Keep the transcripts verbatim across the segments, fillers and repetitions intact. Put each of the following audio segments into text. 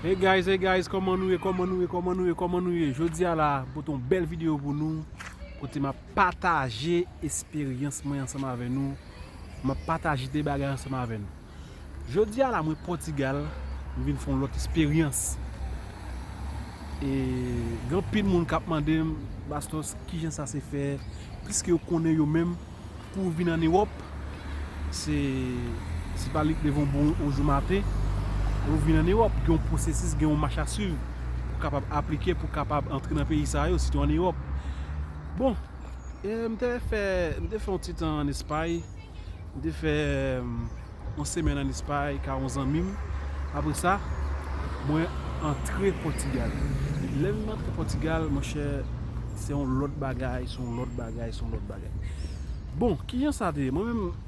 Hey guys, hey guys, kòman nou ye, kòman nou ye, kòman nou ye, kòman nou ye? Jodi a la, m pote yon bèl videyo pou nou, kote m ap pataje esperyans mwen ansanm avè nou. M ap pataje de bagay ansanm avè nou. Jodi a la, mwen Pòtigal, m vin fè yon lòt esperyans. E gen anpil moun k ap mande m, Bastos, kijan sa se fè? Piske yo konnen yo menm, pou w vin ann Ewòp, se, se pa li k leve yon bon yon jou maten, pou w vin ann Ewòp, gen yon pwosesis, gen yon mach a swiv, pou w kapab aplike, pou w kapab antre nan peyi sa yo, sitou ann Ewòp. Bon, e, m te fè, m te fè yon ti tan ann Espay, m te fè, em, yon semèn ann Espay, ka yon zanmi m. Apre sa, mwen antre Pòtigal. Lè m antre Pòtigal, monchè, se yon lòt bagay, se yon lòt bagay, se yon lòt bagay. Bon, kijan sa te ye? Mwen menm,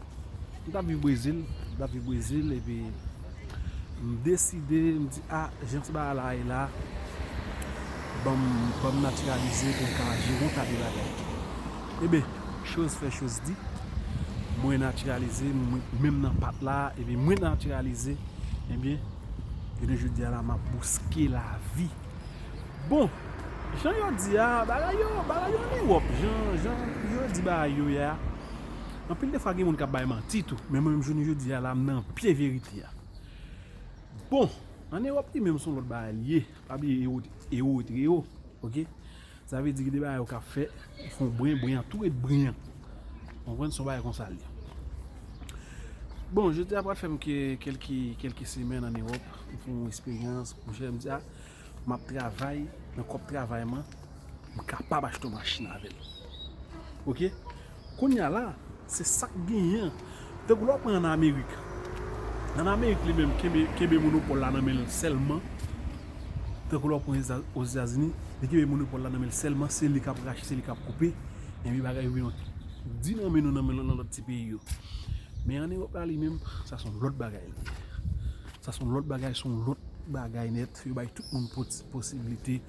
m t ap viv Brezil, m t ap viv Brezil, epi m deside, m di, a, jan ti bagay la ye la, ban m, ban m natiralize pou m ka jere yon ta de bagay. Eben, choz fè choz di, mwen natiralize, mwen menm nan pat la, epi mwen natiralize, ebyen, jounen jodi a la, m ap bouske lavi. Bon, jan yo di a, bagay yo, bagay yo ann Ewòp, jan, jan yo di bagay yo ye a, anpil de fwa gen moun k ap bay manti tou, men mwen menm jounen jodi a la, m nan pye verite a. Bon, ann Ewòp li menm se yon lòt bagay li ye, pa bliye ewo, ewo etre yo, oke? Sa vle di gen de bagay ou ka fè, ou fè yon bren, bren an tou ret bren an. Konprann? Se yon bagay konsa l ye. Bon, jodi a pral fè m ke kèlke, kèlke semèn ann Ewòp, m fè yon esperyans, monchè, m di, a, m ap travay, nan kòb travay mwen, m kapab achte yon machin avè l. Oke? Kounye a la, se sa k genyen an. Tankou lè w pran ann Amerik. Ann Amerik li menm, kenbe, kenbe monopòl la nan men l sèlman. Tankou lè w pran Eza-, Ozetazini, li kenbe monopòl la nan men l sèlman, se li k ap rache, se li k ap koupe. Enben bagay yo vin di nan men nou, nan men nan lòt ti peyi yo. Men ann Ewòp la li menm, sa se yon lòt bagay li ye. Sa se yon lòt bagay, se yon lòt bagay nèt. Yo bay tout moun pos-, posiblite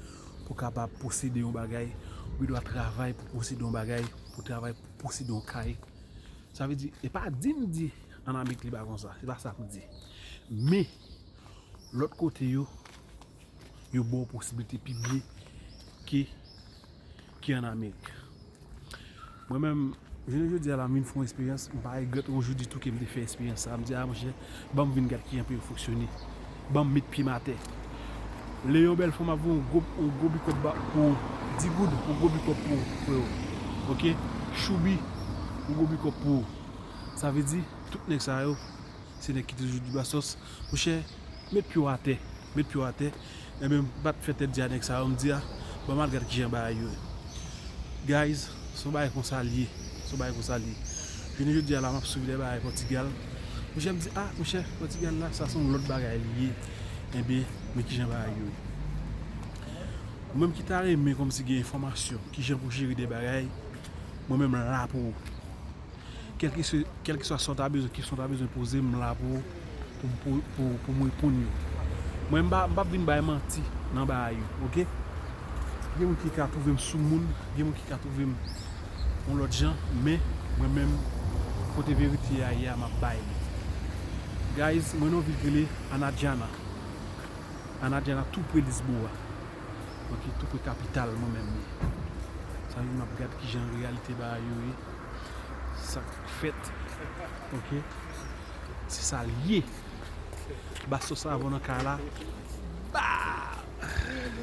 pou kapab posede yon bagay. Ou gen dwa travay pou posede yon bagay, pou travay pou posede yon kay. Sa vle di, e pa di m di ann Amerik li pa konsa, se pa sa m di. Men, lòt kote yo, yo ba w posiblite pi byen ke, ke ann Amerik. Mwen menm, jounen jodi a la, m vin fè yon esperyans, m pa regrèt yon jou ditou ke m te fè esperyans sa. M di, a, monchè, ban m vin gad kijan peyi yo fonksyone. Ban m met pye m atè. Leon Bèlfon, m ap voye yon gwo, yon gwo big up ba, pou di goud, yon gwo big up pou ou, freo. Oke? Choubi, yon gwo big up pou ou. Sa vle di, tout nèg sa yo, se nèg ki toujou di Bastos, monchè, met pye w atè, met pye w atè. Enben, m pa t fè tèt di a nèg sa yo, m di, a, ban m al gad kijan bagay yo ye. Guys, se yon bagay konsa l ye, se yon bagay konsa l ye. Jounen jodi a la, m ap swiv de bagay Pòtigal. Monchè, m di, a, monchè, Pòtigal la, sa se yon lòt bagay li ye. Enben, men kijan bagay yo ye. Ou menm ki ta renmen kòmsi gen enfòmasyon, kijan pou jere de bagay, mwen menm la pou ou. Kèlkeswa, kèlkeswa sa w ta bezwen, kesyon w ta bezwen poze m, m la pou, pou, pou, pou, pou m reponn yo. Mwen, m pa, m p ap vin bay manti nan bagay yo, oke? Gen moun ki ka twouve m soumoun, gen moun ki ka twouve m yon lòt jan, men mwen menm, kote verite a ye a, m ap bay li. Guys, mwen nan yon vil ki rele Anadiana. Anadiana, tou pre Lisboa. Oke, tou pre kapital mwen menm ye. Sa vle di m ap gad kijan reyalite bagay yo ye. Sa k fèt. Oke. Se sa l ye. Bastos Savon nan kay la. Ba!